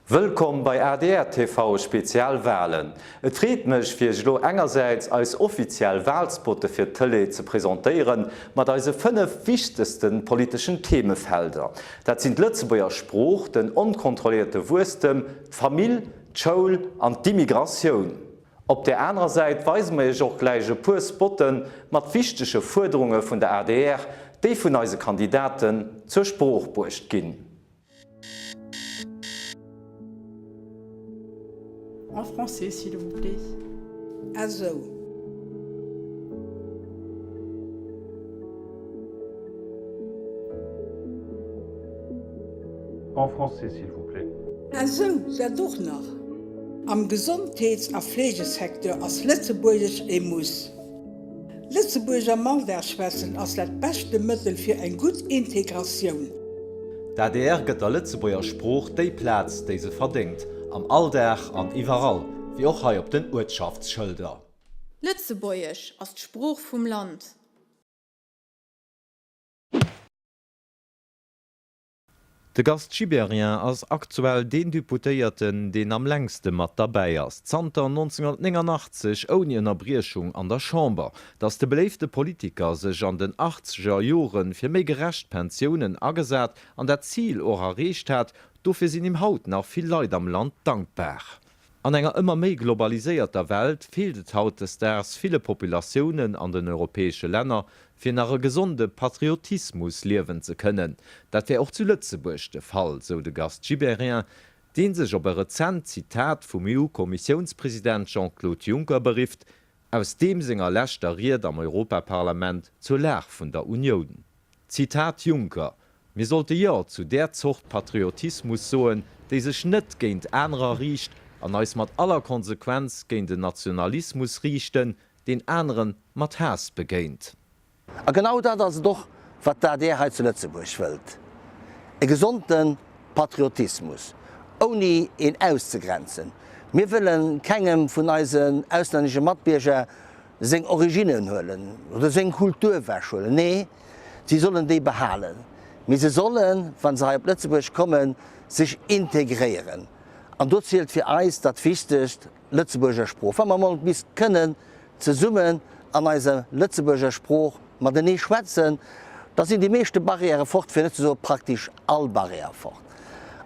Wëllkomm bei adr TV Spezial Walen. Et freet mech fir iech elo engersäits eis offiziell Walspotte fir d'Tëlee ze presentéieren mat eise 5 wichtegste politeschen Themefelder. Dat sinn d'Lëtzebuerger Sprooch, den onkontrolléierte Wuesstem, d'Famill, d'Schoul an d'Immigratioun. Op där anerer Säit weise mer iech och gläich e puer Spotte mat wichtege Fuerderunge vun der adr, déi vun eise Kandidaten zur Sprooch bruecht ginn. En français, s'il vous plaît. Esou. En français, s'il vous plaît. Esou, dat och nach. Am Gesondheets a Fleegesecteur ass Lëtzebuergesch e Muss. Lëtzebuergesch am Alldag schwätzen ass dat beschte Mëttel fir eng gutt Integratioun. D'adr gëtt der Lëtzebuerger Sprooch déi Plaz, déi se verdéngt, am Alldag an iwwerall, wéi och hei op den Uertschaftsschëlder. Lëtzebuergesch ass d'Sprooch vum Land. De Gast Gibéryen ass aktuell deen Deputéierten, deen am längste mat derbäi ass, zanter 1989 ouni Ënnerbriechung an der Chamber. Datt de beléifte Politiker sech an den achtzeger Jore fir méi gerecht Pensiounen agesat an dat Zil och erreecht hat, dofir sinn him haut nach vill Leit am Land dankbar. An enger ëmmer méi globaliséierter Welt feelt et hautdesdaags ville Populatiounen an den europäesche Länner, fir nach e gesonde Patriotismus liewen ze kënnen. Dat wär och zu Lëtzebuerg de Fall, sou de Gast Gibéryen, dee sech op e rezent Zitat vum EU-Kommissiounspresident Jean-Claude Juncker berifft, aus deem senger leschter Ried am Europaparlament zur Lag vun der Unioun. Zitat Juncker, Mir sollte Jo zu där Zort Patriotismus soen, déi sech net géint anerer riicht, an eis mat aller Konsequenz géint en Nationalismus riichten, deen anere mat Haass begéint. A genau dat ass et och, wat d'ADR hei zu Lëtzebuerg wëllt, e gesonde Patriotismus, ouni een auszegrenzen. Mir wëlle kengem vun eisen auslännesche Matbierger seng Originnen huelen oder seng Kultur ewechhuelen. Nee, si sollen déi behalen, mee se sollen, wa se hei op Lëtzebuerg kommen, sech integréieren. An do zielt fir eis dat Wichtegst, d'Lëtzebuerger Sprooch. Wa mer emol misst kënnen zesummen an eiser Lëtzebuerger Sprooch matenee schwätzen, da sinn déi meeschte Barrièrë fort, fir net ze soe praktesch all Barrière fort.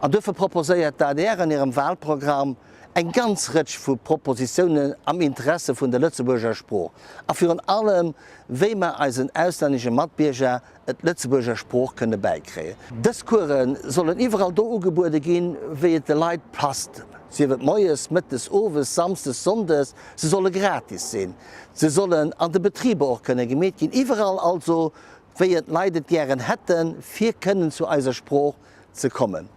An duerfir proposéiert d'ADR an hirem Wahlprogramm, Eng ganz Rëtsch vu Propositiounen am Interesse vun der Lëtzebuerger Sprooch a virun allem, wéi mer eisen auslännesche Matbierger et d'Lëtzebuerger Sprooch kënne bäikréien. Dës Course sollen iwwerall do ugebuede ginn, wéi et de Leit passt, sief et moies, mëttes, owes, samsdes, sonndes. Se solle gratis sinn. Se sollen an de Betriber och kënne gemeet ginn, iwwerall also, wéi et d'Leit et gären hätten, fir kënnen zu eiser Sprooch ze kommen.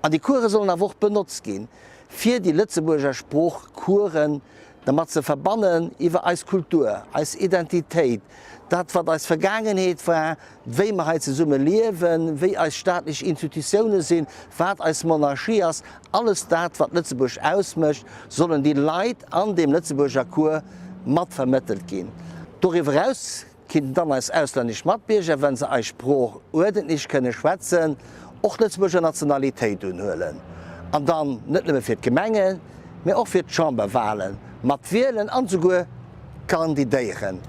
An déi Course sollen awer och benotzt ginn, fir déi Lëtzebuerger Sproochcoursen dermat ze verbannen, iwwer eis Kultur, eis Identitéit, dat wat eis Vergaangenheet war, wéi mer hei zesumme liewen, wéi eis staatlech Institutioune sinn, wat eis Monarchie ass, alles dat wat Lëtzebuerg ausmécht, sollen déi Leit an deem Lëtzebuerger Cours mat vermëttelt ginn. Doriwwer eraus Kinnten dann eis auslännesch Matbierger, wenn se eis Sprooch uerdentlech kënne schwätzen, och d'Lëtzebuerger Nationalitéit unhuelen an dann net nëmme fir d'Gemengen, mä och fir d'Chamberwahlen mat wielen an esouguer kandidéieren.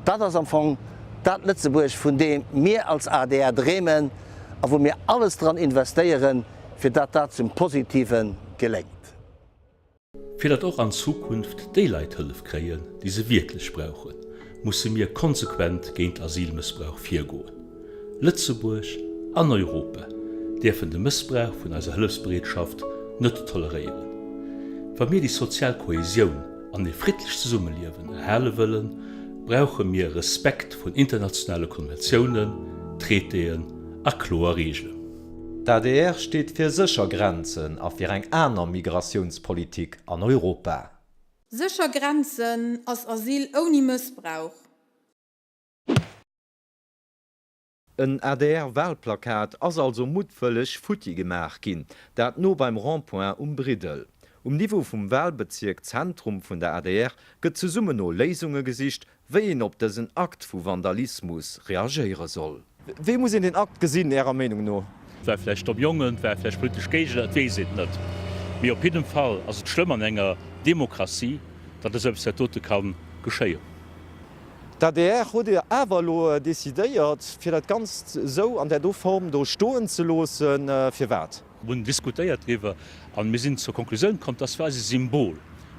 Dat ass am Fong dat Lëtzebuerg, vun deem mir als adr dreemen a wou mir alles dran investéieren, fir dat dat zum Positive geléngt. Fir datt och an Zukunft déi Leit Hëllef kréien, déi se wierklech brauchen, musse mir konsequent géint Asylmëssbrauch virgoen. Lëtzebuerg an Europa däerfen de Mëssbrauch vun eiser Hëllefsbereetschaft net toleréieren. Wa mir déi sozial Kohäsioun an e friddlecht Zesummeliewen erhale wëllen, brauche mir Respekt vun internationale Konventiounen, Traitéen a kloer Reegelen. D'ADR steet fir sécher Grenzen a fir eng aner Migratiounspolitik an Europa. Sécher Grenzen ass Asyl ouni Mëssbrauch. En ADR-Wahlplakat ass also muttwëlleg futti gemaach ginn, dat no beim Rond-point um Briddel. Um Niveau vum Wahlbezierk Zentrum vun der adr gëtt zesummen no Léisunge gesicht, wéi een op dësen Akt vu Vandalismus reagéiere soll. Wéi muss een deen Akt gesinn, Ärer Meenung no? Et war vläicht domm Jongen, et war vläicht politesch Géigner, et weess een et net. Mee op jiddem Fall ass et schlëmm an enger Demokratie, datt esou eppes dat dote ka geschéien. D'adr huet awer elo decidéiert, fir dat Ganzt esou an där do Form do stoen ze loossen. Firwat? Mir hunn diskutéiert driwwer a mir sinn zur Konklusioun komm, dass war eis e Symbol,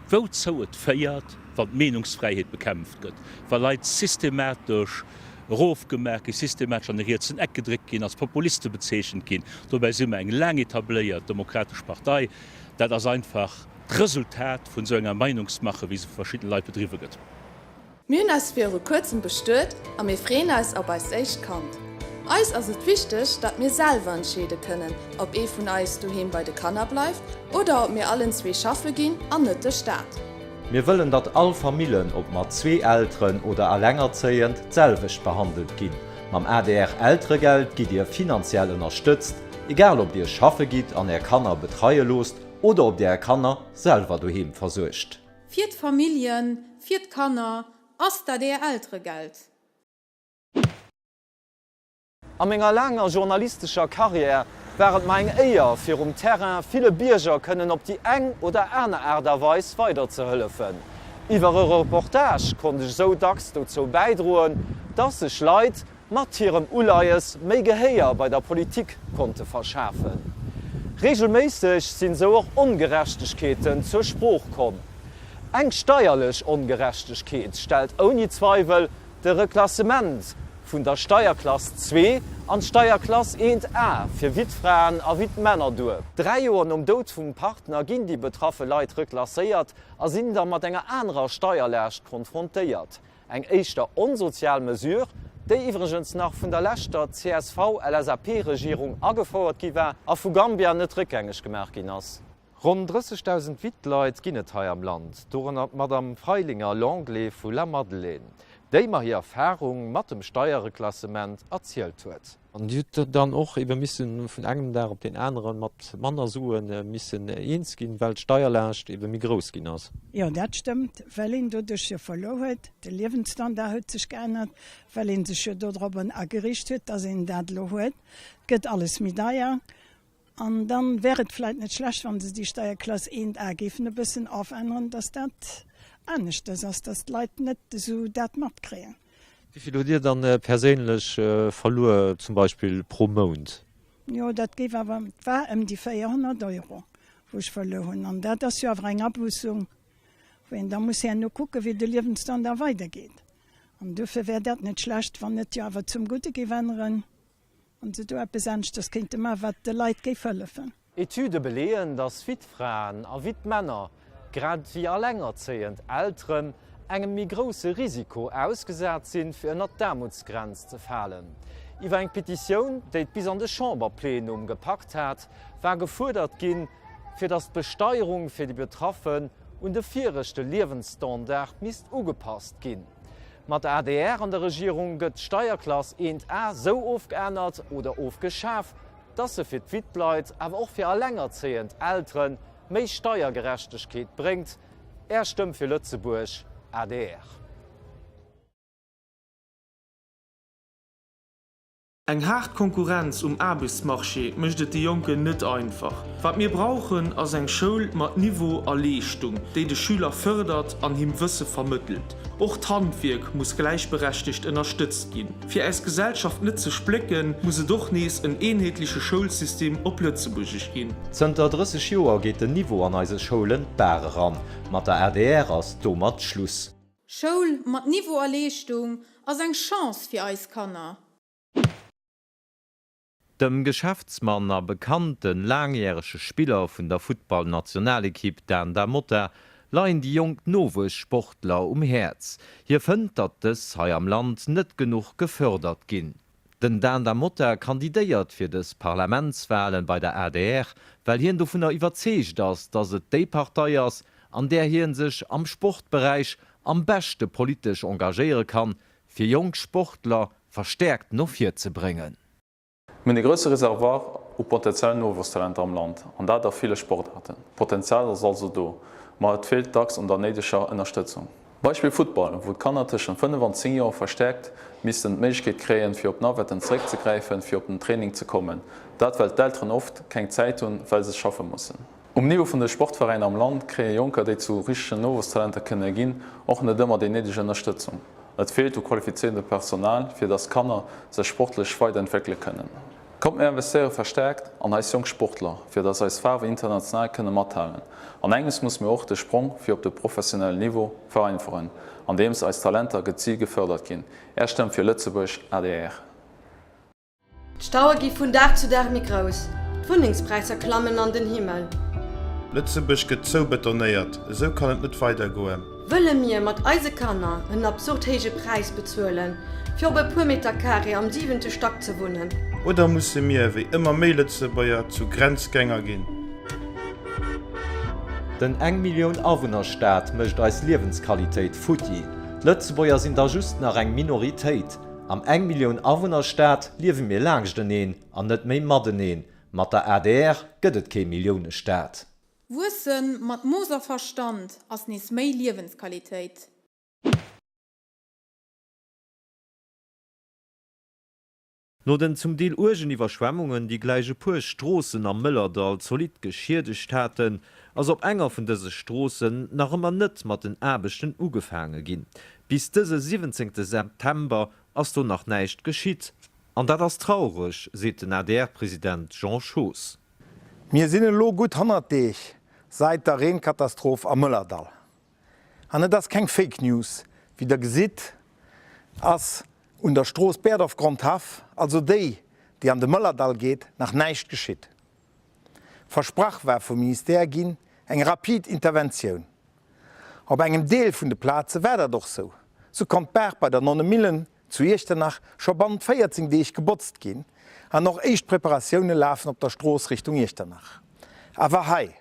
wouzou et féiert, wann d'Meenungsfräiheet bekämpft gëtt, wa Leit systematesch erofgemaach ginn, systematesch an e rietsen Eck gedréckt ginn, als Populiste bezeechent ginn. Dobäi si mer eng laang etabléiert demokratesch Partei. Dat ass einfach d'Resultat vun esou enger Meinungsmache, wéi se vu verschiddene Leit bedriwwe gëtt. Mir hunn eis viru kuerzem bestuet a mir freeën eis op eist éischt Kand. Eis ass et wichteg, datt mir selwer entscheede kënnen, ob ee vun eis doheem bei de Kanner bleift oder ob mir allen zwee schaffe ginn an net de Staat. Mir wëllen, datt all Famillen, ob mat zwee Elteren oder alengerzéiend, d'selwecht behandelt ginn. Mam ADR-Elteregeld gitt Dir finanziell ënnerstëtzt, egal ob Dir schaffe gitt an Är Kanner betreie loosst oder ob Dir Är Kanner selwer doheem versuergt. Fir d'Familljen, fir d'Kanner ass dat Är Elteregeld. A menger laanger journalistescher Karriär war et mer eng Éier, fir um Terrain ville Bierger kënnen op déi eng oder aner Aart a Weis weiderzehëllefen. Iwwer e Reportage konnt ech esou dacks dozou bäidroen, dass sech Leit mat hirem Uleies méi Gehéier bei der Politik konnte verschafen. Regelméisseg sinn sou och Ongerechtegkeeten zur Sprooch komm. Eng steierlech Ongerechtegkeet stellt ouni Zweiwel de Reklassement vun der Steierklass zwee an d'Steierklass eent A fir Wittfraen a Wittmänner duer. Dräi Joer nom Doud vum Partner ginn déi betraffe Leit reklasséiert a sinn da mat enger anerer Steierlaascht konfrontéiert. Eng éischter onsozial Mesure, déi iwwregens nach vun der leschter CSV-LSAP-Regierung agefouert gi war a vu Gambia net réckgängeg gemaach ginn ass. Ronn 30.000 Wittleit ginn et hei am Land, dorënner d'Madame Freilinger-Lenglet vu Lamadelaine, déi mer hir Erfarung mat dem Steierreklassement erzielt huet. An Dir hutt dann och ebe missen vun engem Dag op deen anere mat manner Sue missen eens ginn, well d'Steierlaascht ebe méi grouss ginn ass. Jo, dat stëmmt, well een doduerch jo verluer huet. De Liewensstandard huet sech geännert, well ee sech jo dodrobben ageriicht huet, dass een dat elo huet. Et gëtt alles méi deier. An dann wär et vläit net schlecht, wa se déi Steierklass eent A géifen e bëssen ofänneren, dass dat aneschtes ass, dass d'Leit net esou dat matkréien. Wéi vill hutt Dir dann perséinlech verluer, zum Beispill pro Mount? Jo, dat géif awer, et war ëm déi 400 Euro, wou ech verluer hunn. An dat ass jo awer eng Abuussung, wou een da muss herno kucken, wéi de Liewensstandard weidergeet. An dofir wär dat net schlecht, wann et jo awer zum Gudde géif änneren. Wann se do eppes aneschters kéinte maachen, wat de Leit géif hëllefen. Etüde beleeën, datt Wittfraen a Wittmänner, grad ewéi allengerzéiend Elteren, engem méi grousse Risiko ausgesat sinn, fir ënnert d'Aarmutsgrenz ze falen. Iwwer eng Petitioun, déi et bis an de Chamberplenum gepackt hat, war gefuerdert ginn, fir datt d'Besteierung fir déi Betraffen un de viregte Liewensstandard misst ugepasst ginn. Mat der adr an der Regierung gëtt d'Steierklass eent A sou ofgeännert oder ofgeschaf, dass se fir d'Wittleit, awer och fir allengerzéiend Eltere méi Steiergerechtegkeet bréngt. Är Stëmm fir Lëtzebuerg, adr. Eng haart Konkurrenz um Aarbechtsmarché mécht et de Jonken net einfach. Wat mir brauchen, ass eng Schoul mat Niveau a Leeschtung, déi de Schüler fërdert an him Wësse vermëttelt. Och d'Handwierk muss gläichberechtegt ënnerstëtzt ginn. Fir äis Gesellschaft net ze splécken, muss et och nees en eenheetleche Schoulsystem op Lëtzebuergesch ginn. Zënter 30 Joer geet den Niveau an eise Schoulen d'Baach eran. Mat der adr ass domat Schluss. Schoul mat Niveau a Leeschtung ass eng Chance fir eis Kanner. Dem Geschäftsmann a bekannte laangjärege Spiller vun der Futtballnationalekipp Dan Da Motta leien déi jonk Nowuessportler um Häerz. Hie fënnt, datt dës hei am Land net genuch gefërdert ginn. Den Dan Da Motta kandidéiert fir dës Parlamentswalen bei der adr, well hien dovunner iwwerzeegt ass, datt et déi Partei ass, an där hien sech am Sportberäich am beschte politesch engagéiere kann, fir jonk Sportler verstäerkt no vir ze bréngen. Mir hunn e grousse Reservoir u potenziellen Nowuesstalenter am Land, an dat a ville Sportaarten. D'Potenzial ass also do, ma et feelt dacks un der néideger Ënnerstëtzung. Beispill Futtball, wou d'Kanner tëschent 5 an 10 Joer verstäerkt missten d'Méiglechkeet kréien, fir op Navetten zeréckzegräifen, fir op den Training ze kommen. Dat well d'Elteren oft keng Zäit hunn, well se schaffe mussen. Um Niveau vun de Sportveräiner am Land kréie Jonker, déi zu richtegen Nowuesstalenter kënne ginn, och net ëmmer déi néideg Ënnerstëtzung. Et feelt u qualifiziertem Personal, fir datt Kanner sech sportlech weiderentwéckele kënnen. Kommt mir investéiere verstärkt an eis jonk Sportler, fir datt eis Faarwen international kënne mathalen. An engems musse mir och de Sprong fir op de professionellen Niveau vereinfachen, andeems eis Talenter geziilt gefërdert ginn. Är Stëmm fir Lëtzebuerg, adr. D'Staue gi vun Dag zu Dag méi grouss, d'Wunnengspräisser klammen an den Himmel. Lëtzebuerg gëtt zoubetonéiert, esou kann et net weidergoen. Wëlle mir mat eise Kanner en absurd héije Präis bezuelen, fir op e puer Meter Carré am siwente Stack ze wunnen? Oder musse mir, wéi ëmmer méi Lëtzebuerger, zu Grenzgänger ginn? Den eng Millioun Awunner-Staat mécht eis Liewensqualitéit futti. D'Lëtzebuerger sinn da just nach eng Minoritéit. Am eng Millioun Awunner Staat liewe mir laangschteneen an net méi mateneen. Mat der adr gëtt et kee Milliounestaat. Wuesse mat Mooss a Verstand ass nees méi Liewensqualitéit. No den zum Deel uergen Iwwerschwemmungen, déi gläich e puer Stroossen am Mëllerdall zolidd geschiedegt haten, ass op enger vun dëse Stroossen nach ëmmer net mat den Aarbechten ugefaange ginn. Bis dëse 17 September ass do nach näischt geschitt. An dat ass traureg, seet den ADR-President Jean Schoos. Mir sinn elo gutt 100 Deeg sait der Reenkatastroph am Mëllerdall. An et ass keng Fake News, wéi der gesitt ass un der Strooss Berdorf-Grondhaff, also déi, déi an de Mëllerdall geet, nach näischt geschitt. Versprach war vum Ministère ginn eng rapid Interventioun. Op engem Deel vun de Plaze war dat och sou. Sou konnt d'Baach bei der Nonnemillen zu Iechternach scho bannent 14 Deeg gebotzt ginn an och éischt Preparatioune lafen op der Strooss Richtung Iechternach. Awer hei,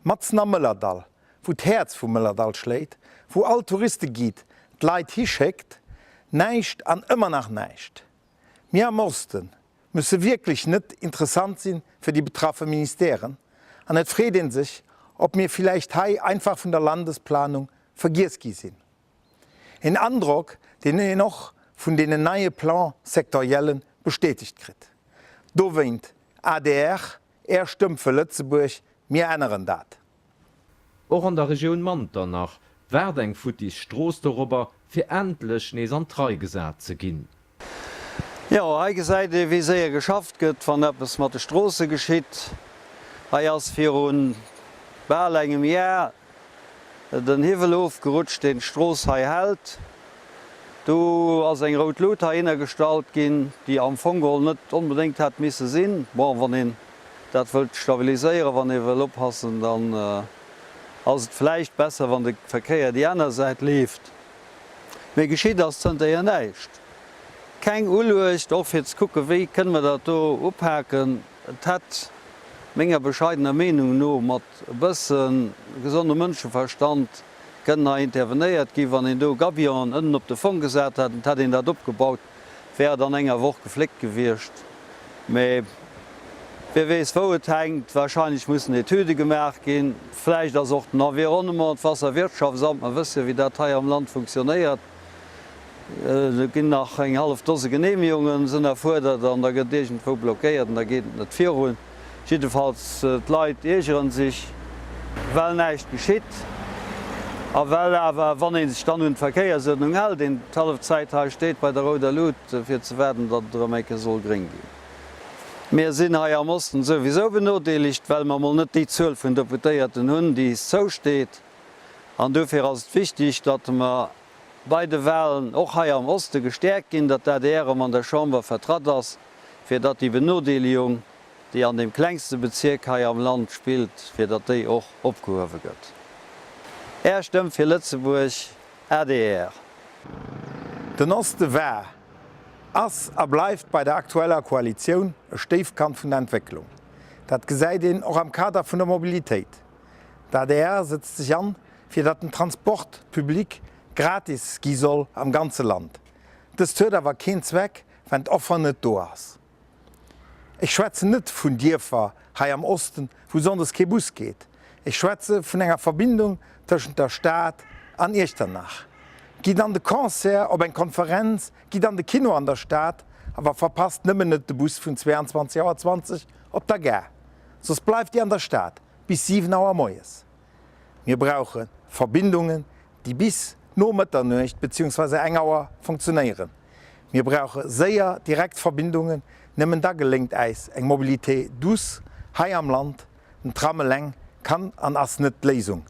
matzen am Mëllerdall, wou d'Häerz vum Mëllerdall schléit, wou all Touristeguide d'Leit hischéckt, näischt an ëmmer nach näischt. Mir am Osten musse wierklech net interessant si fir déi betraffe Ministèren an et freet ee sech, ob mir villäicht hei einfach vun der Landesplanung vergiess gi sinn. Een Androck, deen een och vun deenen neie Plan-sectoriellen bestätegt kritt. Dowéint, adr, Är Stëmm fir Lëtzebuerg, mir änneren dat! Och an der Regioun Manternach waart eng futtis Strooss dorobber, fir endlech nees an d'Rei gesat ze ginn. Jo, hei gesäit ee wéi séier geschafft gëtt, wann eppes mat de Stroosse geschitt. Hei ass viru bal engem Jar den Hiwwel ofgerutscht, deen d'Strooss hei hält. Do ass eng rout Lut heihinner gestallt ginn, déi am Fong geholl net onbedéngt hätt misse sinn. Bon, wann een dat wëllt stabiliséieren, wann ee wëll oppassen, dann ass et vläicht besser, wann de Verkéier déi aner Säit leeft. Mee geschitt ass zënterhier näischt. Keng Uluecht, och fir ze kucken, wéi kënne mer dat do upaken. Et hätt menger bescheidener Meenung no mat e bësse gesondem Mënscheverstand kënnen hei intervenéiert ginn. Wann een do Gabionen ënnen op de Fong gesat hätt, et hätt een dat opgebaut, wär et an enger Woch gefléckt gewiescht. Mee wie weess, wou et hänkt. Wahrscheinlech mussen Etüde gemaach ginn. Vläicht ass och den Environnement, d'Wasserwirtschaftsamt, mer wësse jo, wéi dat hei am Land funktionéiert, do ginn nach eng hallef Dose Genehmigungen sinn erfuerdert an da gëtt iergendwou blockéiert an da geet et net virun. Jiddefalls, d'Leit iergere sech, well näischt geschitt a well awer, wann ee sech dann un d'Verkéiersuerdnung hält, een d'hallef Zäit hei steet bei der rouder Lut, fir ze waarden, datt et erëm eng Kéier soll gréng ginn. Mir sinn hei am Osten souwisou benodeelegt, well mer emol net déi Zuel vun Deputéierten hunn, déi is zousteet. An dofir ass et wichtig, datt mer bei de Wahlen och hei am Oste gestäerkt ginn, datt d'ADR erëm an der Chamber vertratt ass, fir datt déi Benodeelegung, déi an deem klengste Bezierk hei am Land spillt, fir datt déi och opgehuewe gëtt. Är Stëmm fir Lëtzebuerg, adr. Den Oste war, ass a bleift bei der aktueller Koalitioun e Stéifkand vun der Entwécklung. Dat gesäit een och am Kader vun der Mobilitéit. D'adr sëtzt sech an, fir datt den Transport public gratis gi soll am ganze Land. Dëst huet awer keen Zweck, wenn d'Offer net do ass. Ech schwätzen net vun Dierfer hei am Osten, wou sonndes kee Bus geet. Ech schwätze vun enger Verbindung tëschent der Stad an Iechternach. Gitt an de Concert, op eng Konferenz, gitt an de Kino an der Stad, awer verpasst nëmmen net de Bus vun 22 Auer 20 op der Gare. Soss bleift Dir an der Stad. bis 7 Auer moies. Mir brauche Verbindungen, déi bis no Mëtternuecht beziehungsweise eng Auer funktionéieren. Mir brauche séier, direkt Verbindungen. Nëmmen da geléngt äis eng Mobilité douce hei am Land. Den Tram eleng kann an ass net d'Léisung.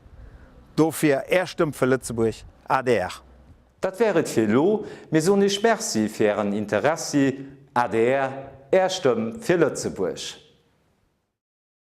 Dofir Är Stëmm fir Lëtzebuerg, adr. Dat wär et fir elo. Mir soen Iech Merci fir Ären Interessi. Adr, Är Stëmm fir Lëtzebuerg.